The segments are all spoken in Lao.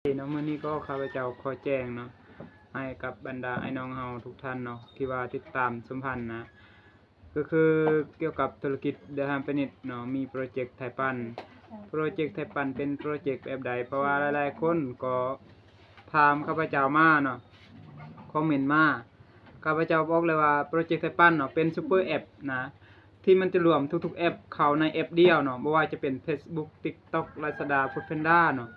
ເນາະ ມື້ນີ້ກໍຂ້າພະເຈົ້າຂໍແຈ້ງເນາະ ໃຫ້ກັບບັນດາອ້າຍນ້ອງເຮົາທຸກທ່ານເນາະ ທີ່ວ່າຕິດຕາມຊົມພັນນະ ກໍຄືກ່ຽວກັບທຸລະກິດ The Happiness ເນາະ ມີໂປຣເຈັກໄທປັນ. ໂປຣເຈັກໄທປັນເປັນໂປຣເຈັກແບບໃດ? ເພາະວ່າຫຼາຍໆຄົນກໍຖາມຂ້າພະເຈົ້າມາເນາະ ຄອມເມັນມາ. ຂ້າພະເຈົ້າບອກເລີຍວ່າໂປຣເຈັກໄທປັນເນາະ ເປັນຊຸບເປີແອັບນະ ທີ່ມັນຈະລວມທຸກໆແອັບເຂົ້າໃນແອັບດຽວເນາະ ບໍ່ວ່າຈະເປັນ Facebook TikTok Lazada Foodpanda ເນາະ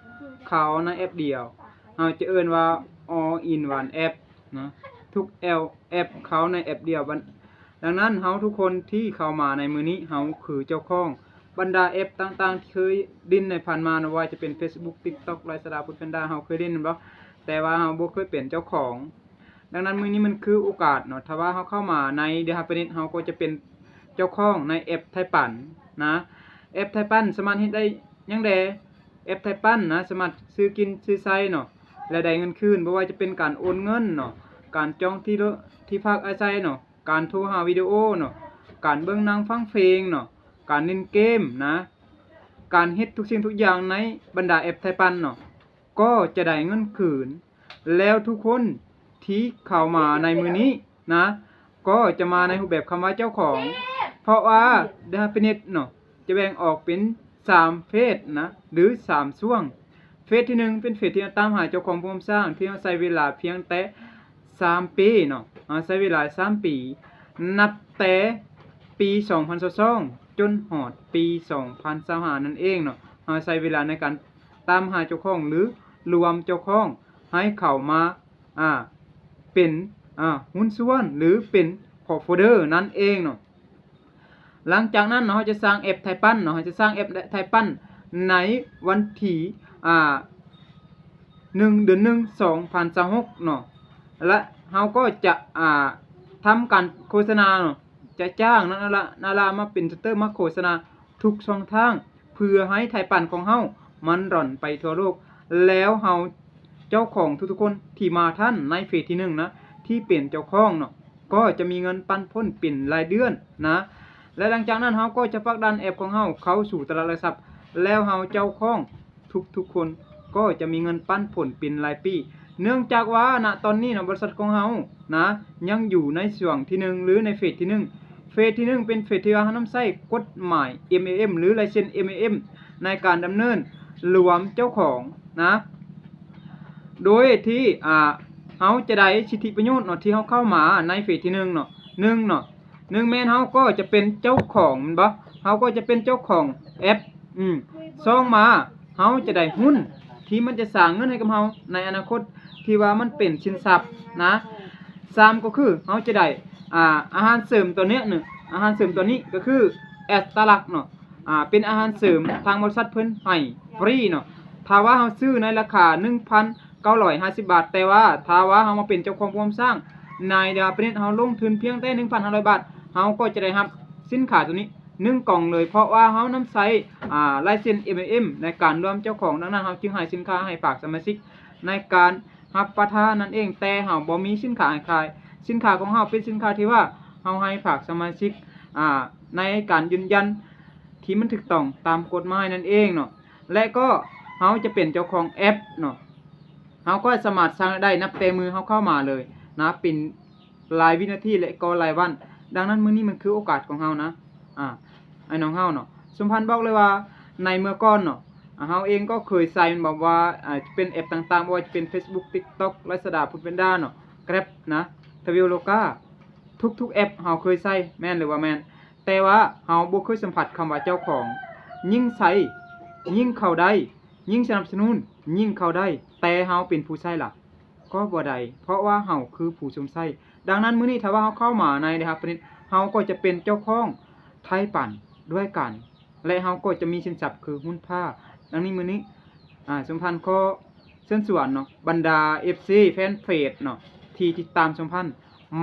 ເຂົ້າໃນແອັບດຽວ. ເຮົາຈະເອີ້ນວ່າ All in one app ເນາະ ທຸກແອັບ ແອັບເຂົ້າໃນແອັບດຽວ. ບັນ ດັ່ງນັ້ນ ເຮົາທຸກຄົນທີ່ເຂົ້າມາໃນມື້ນີ້ ເຮົາຄືເຈົ້າຂອງບັນດາແອັບຕ່າງໆທີ່ເຄີຍຫຼິ້ນໃນຜ່ານມາເນາະ ບໍ່ວ່າຈະເປັນ Facebook TikTok Lazada Foodpanda ເຮົາເຄີຍຫຼິ້ນແມ່ນບໍ່? ແຕ່ວ່າເຮົາບໍ່ເຄີຍເປັນເຈົ້າຂອງ. ດັ່ງນັ້ນ ມື້ນີ້ມັນຄືໂອກາດເນາະ ຖ້າວ່າເຮົາເຂົ້າມາໃນ The Happiness ເຮົາກໍຈະເປັນເຈົ້າຂອງໃນແອັບໄທປັນນະ. ແອັບໄທປັນສາມາດເຮັດໄດ້ຫຍັງແດ່? ແອັບໄທປັນນະ ສາມາດຊື້ກິນຊື້ໃຊ້ເນາະ ແລະ ໄດ້ເງິນຄືນ ບໍ່ວ່າຈະເປັນການໂອນເງິນເນາະ ການຈອງທີ່ ທີ່ພັກອາໄສເນາະ ການໂທຫາວິດີໂອເນາະ ການເບິ່ງໜັງຟັງເພງເນາະ ການຫຼິ້ນເກມນະ ການເຮັດທຸກສິ່ງທຸກຢ່າງໃນບັນດາແອັບໄທປັນເນາະ ກໍຈະໄດ້ເງິນຄືນ. ແລ້ວທຸກຄົນທີ່ເຂົ້າມາໃນມື້ນີ້ນະ ກໍຈະມາໃນຮູບແບບຄຳວ່າເຈົ້າຂອງ ເພາະວ່າ The Happiness ເນາະ ຈະແບ່ງອອກເປັນສາມເຟສນະ ຫຼື ສາມຊ່ວງ. ເຟສທີໜຶ່ງເປັນເຟສທີ່ເຮົາຕາມຫາເຈົ້າຂອງຜູ້ຮ່ວມສ້າງ ທີ່ເຮົາໃຊ້ເວລາພຽງແຕ່ສາມປີເນາະ ເຮົາໃຊ້ເວລາສາມປີ ນັບແຕ່ປີສອງພັນຊາວສອງ ຈົນຮອດປີສອງພັນຊາວຫ້ານັ້ນເອງເນາະ. ເຮົາໃຊ້ເວລາໃນການຕາມຫາເຈົ້າຂອງ ຫຼື ລວມເຈົ້າຂອງໃຫ້ເຂົ້າມາ ອ່າ ເປັນ ອ່າ ຫຸ້ນສ່ວນ ຫຼື ເປັນ shareholder ນັ້ນເອງເນາະ. ຫຼັງຈາກນັ້ນເນາະ ເຮົາຈະສ້າງແອັບໄທປັນເນາະ ເຮົາຈະສ້າງແອັບໄທປັນໃນວັນທີ ອ່າ ໜຶ່ງ ເດືອນໜຶ່ງ ສອງພັນຊາວຫົກເນາະ ແລະ ເຮົາກໍຈະ ອ່າ ທຳການໂຄສະນາເນາະ ຈະຈ້າງນັກດາລາ ດາລາມາເປັນສະເຕີມາໂຄສະນາທຸກຊ່ອງທາງ ເພື່ອໃຫ້ໄທປັນຂອງເຮົາມັນຮ່ອນໄປທົ່ວໂລກ ແລ້ວເຮົາເຈົ້າຂອງທຸກໆຄົນທີ່ມາທັນໃນເຟສທີໜຶ່ງນະ ທີ່ເປັນເຈົ້າຂອງເນາະ ກໍຈະມີເງິນປັນຜົນເປັນລາຍເດືອນນະ ແລະ ຫຼັງຈາກນັ້ນເຮົາກໍຈະຜັກດັນແອັບຂອງເຮົາເຂົ້າສູ່ຕະຫຼາດຫຼັກຊັບ ແລ້ວເຮົາເຈົ້າຂອງທຸກໆຄົນກໍຈະມີເງິນປັນຜົນເປັນລາຍປີ. ເນື່ອງຈາກວ່ານະຕອນນີ້ເນາະ ບໍລິສັດຂອງເຮົານະ ຍັງຢູ່ໃນຊ່ວງທີໜຶ່ງ ຫຼື ໃນເຟສທີໜຶ່ງ. ເຟສທີໜຶ່ງເປັນເຟສທີ່ວ່າເຮົານຳໃຊ້ກົດໝາຍ ເອັມເອເອັມ ຫຼື ລາຍເຊັນ ເອັມເອເອັມ ໃນການດຳເນີນລວມເຈົ້າຂອງນະ ໂດຍທີ່ ອ່າ ເຮົາຈະໄດ້ສິດທິປະໂຫຍດເນາະ ທີ່ເຮົາເຂົ້າມາໃນເຟສທີໜຶ່ງເນາະ ໜຶ່ງເນາະ ໜຶ່ງແມ່ນເຮົາກໍຈະເປັນເຈົ້າຂອງແມ່ນບໍ່? ເຮົາກໍຈະເປັນເຈົ້າຂອງແອັບ ອືມ ສອງມາ ເຮົາຈະໄດ້ຫຸ້ນທີ່ມັນຈະສ້າງເງິນໃຫ້ກັບເຮົາໃນອະນາຄົດ ທີ່ວ່າມັນເປັນສິນຊັບນະ. ສາມກໍຄືເຮົາຈະໄດ້ ອ່າ ອາຫານເສີມຕົວເນີ້ຍໜຶ່ງ ອາຫານເສີມຕົວນີ້ກໍຄືແອັດຕາລັກເນາະ ອ່າ ເປັນອາຫານເສີມທາງບໍລິສັດເພິ່ນໃຫ້ຟຣີເນາະ ຖ້າວ່າເຮົາຊື້ໃນລາຄາໜຶ່ງພັນເກົ້າຮ້ອຍຫ້າສິບບາດ ແຕ່ວ່າຖ້າວ່າເຮົາມາເປັນເຈົ້າຂອງຮ່ວມສ້າງໃນ The Happiness ເຮົາລົງທຶນພຽງແຕ່ໜຶ່ງພັນຫ້າຮ້ອຍບາດ ເຮົາກໍຈະໄດ້ຮັບສິນຄ້າຕົວນີ້ໜຶ່ງກ່ອງເລີຍ ເພາະວ່າເຮົານຳໃຊ້ ອ່າ ລາຍເຊັນ ເອັມເອເອັມ ໃນການລວມເຈົ້າຂອງ. ດັ່ງນັ້ນເຮົາຈຶ່ງໃຫ້ສິນຄ້າໃຫ້ຝາກສະມາຊິກໃນການ ຮັບປະທານນັ້ນເອງ ແຕ່ເຮົາບໍ່ມີສິນຄ້າໃຫ້ຂາຍ. ສິນຄ້າຂອງເຮົາເປັນສິນຄ້າທີ່ວ່າເຮົາໃຫ້ຝາກສະມາຊິກ ອ່າ ໃນການຢືນຢັນທີ່ມັນຖືກຕ້ອງຕາມກົດໝາຍນັ້ນເອງເນາະ ແລະ ກໍເຮົາຈະເປັນເຈົ້າຂອງແອັບເນາະ ເຮົາກໍສາມາດສ້າງລາຍໄດ້ນັບແຕ່ມື້ເຮົາເຂົ້າມາເລີຍນະ ເປັນລາຍວິນາທີ ແລະ ກໍລາຍວັນ. ດັ່ງນັ້ນ ມື້ນີ້ມັນຄືໂອກາດຂອງເຮົານະ ອ່າ ອ້າຍນ້ອງເຮົາເນາະ ສົມພັນບອກເລີຍວ່າໃນເມື່ອກ່ອນເນາະ ອ່າ ເຮົາເອງກໍເຄີຍໃຊ້ແມ່ນບໍ່ ວ່າ ອ່າ ຈະເປັນແອັບຕ່າງໆ ບໍ່ວ່າຈະເປັນ Facebook TikTok Lazada Foodpanda ເນາະ Grab ນະ Traveloka ທຸກໆແອັບເຮົາເຄີຍໃຊ້ ແມ່ນຫຼືວ່າແມ່ນ? ແຕ່ວ່າເຮົາບໍ່ເຄີຍສຳຜັດຄຳວ່າເຈົ້າຂອງ. ຍິ່ງໃຊ້ ຍິ່ງເຂົ້າໄດ້ ຍິ່ງສະໜັບສະໜູນ ຍິ່ງເຂົ້າໄດ້ ແຕ່ເຮົາເປັນຜູ້ໃຊ້ລະ ກໍບໍ່ໄດ້ ເພາະວ່າເຮົາຄືຜູ້ຊົມໃຊ້. ດັ່ງນັ້ນ ມື້ນີ້ຖ້າວ່າເຮົາເຂົ້າມາໃນ The Happiness ເຮົາກໍຈະເປັນເຈົ້າຂອງໄທປັນດ້ວຍກັນ ແລະ ເຮົາກໍຈະມີສິນຊັບຄືຫຸ້ນພ້າ. ດັ່ງນີ້ ມື້ນີ້ ອ່າ ສົມພັນຂໍເຊີນຊວນເນາະ ບັນດາ ເອັຟຊີ ແຟນເພຈເນາະ ທີ່ຕິດຕາມສົມພັນ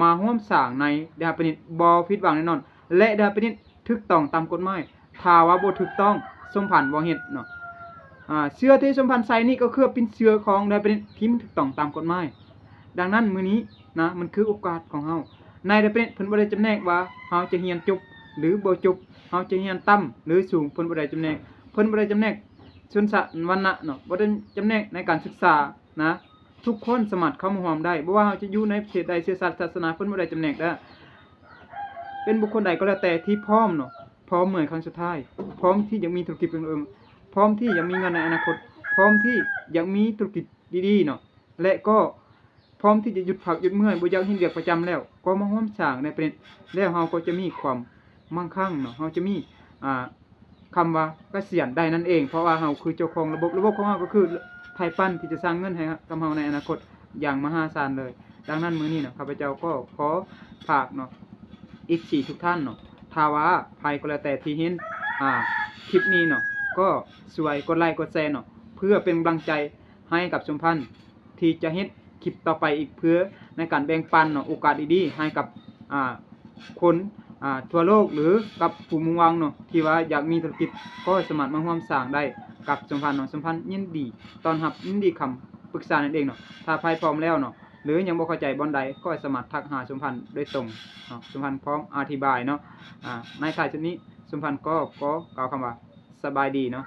ມາຮ່ວມສ້າງໃນ The Happiness ບໍ່ຜິດຫວັງແນ່ນອນ ແລະ The Happiness ຖືກຕ້ອງຕາມກົດໝາຍ. ຖ້າວ່າບໍ່ຖືກຕ້ອງ ສົມພັນບໍ່ເຮັດເນາະ. ອ່າ ເສື້ອທີ່ສົມພັນໃສ່ນີ້ກໍຄືເປັນເສື້ອຂອງ The Happiness ທີ່ມັນຖືກຕ້ອງຕາມກົດໝາຍ. ດັ່ງນັ້ນ ມື້ນີ້ນະ ມັນຄືໂອກາດຂອງເຮົາ. ໃນ The Happiness ເພິ່ນບໍ່ໄດ້ຈຳແນກວ່າເຮົາຈະຮຽນຈົບ ຫຼື ບໍ່ຈົບ, ເຮົາຈະຮຽນຕ່ຳ ຫຼື ສູງ, ເພິ່ນບໍ່ໄດ້ຈຳແນກ. ເພິ່ນບໍ່ໄດ້ຈຳແນກ ຊົນຊັ້ນວັນນະເນາະ ບໍ່ໄດ້ຈຳແນກໃນການສຶກສານະ ທຸກຄົນສາມາດເຂົ້າມາຮ່ວມໄດ້ ບໍ່ວ່າເຮົາຈະຢູ່ໃນປະເທດໃດ ເຊື້ອຊາດ ສາສະໜາ ເພິ່ນບໍ່ໄດ້ຈຳແນກເດີ້ ເປັນບຸກຄົນໃດກໍແລ້ວແຕ່ທີ່ພ້ອມເນາະ ພ້ອມເມື່ອຍຄັ້ງສຸດທ້າຍ ພ້ອມທີ່ຢາກມີທຸລະກິດເປັນຂອງຕົນເອງ ພ້ອມທີ່ຢາກມີເງິນໃນອະນາຄົດ ພ້ອມທີ່ຢາກມີທຸລະກິດດີໆເນາະ ແລະກໍພ້ອມທີ່ຈະຢຸດພັກຢຸດເມື່ອຍ ບໍ່ຢາກເຮັດວຽກປະຈຳແລ້ວ ກໍມາຮ່ວມສ້າງໃນປະເທດ ແລ້ວເຮົາກໍຈະມີຄວາມມັ່ງຄັ່ງເນາະ ເຮົາຈະມີ ອ່າ ຄຳວ່າກະສຽນໄດ້ນັ້ນເອງ ເພາະວ່າເຮົາຄືເຈົ້າຂອງລະບົບ ລະບົບຂອງເຮົາກໍຄືໄພປັ້ນທີ່ຈະສ້າງເງິນໃຫ້ກັບເຮົາໃນອະນາຄົດຢ່າງມະຫາສານເລີຍ. ດັ່ງນັ້ນມື້ນີ້ເນາະ ຂ້າພະເຈົ້າກໍຂໍຝາກເນາະ ເອັຟຊີ ທຸກທ່ານເນາະ ຖ້າວ່າໃຜກໍແລ້ວແຕ່ທີ່ເຫັນ ອ່າ ຄລິບນີ້ເນາະ ກໍຊ່ວຍກົດໄລກົດແຊເນາະ ເພື່ອເປັນກຳລັງໃຈໃຫ້ກັບສົມພັນ ທີ່ຈະເຮັດຄລິບຕໍ່ໄປອີກ ເພື່ອໃນການແບ່ງປັນເນາະ ໂອກາດດີໆໃຫ້ກັບ ອ່າ ຄົນ ອ່າ ທົ່ວໂລກ ຫຼື ກັບຜູ້ມຸ່ງຫວັງເນາະ ທີ່ວ່າຢາກມີທຸລະກິດ ກໍສາມາດມາຮ່ວມສ້າງໄດ້ກັບສົມພັນເນາະ. ສົມພັນຍິນດີຕ້ອນຮັບ ຍິນດີຄຳປຶກສານັ້ນເອງເນາະ. ຖ້າໃຜພ້ອມແລ້ວເນາະ ຫຼື ຍັງບໍ່ເຂົ້າໃຈບ່ອນໃດ ກໍສາມາດທັກຫາສົມພັນໂດຍຕົງເນາະ. ສົມພັນພ້ອມອະທິບາຍເນາະ. ອ່າ ໃນທ້າຍສຸດນີ້ ສົມພັນກໍຂໍກ່າວຄຳວ່າ ສະບາຍດີເນາະ.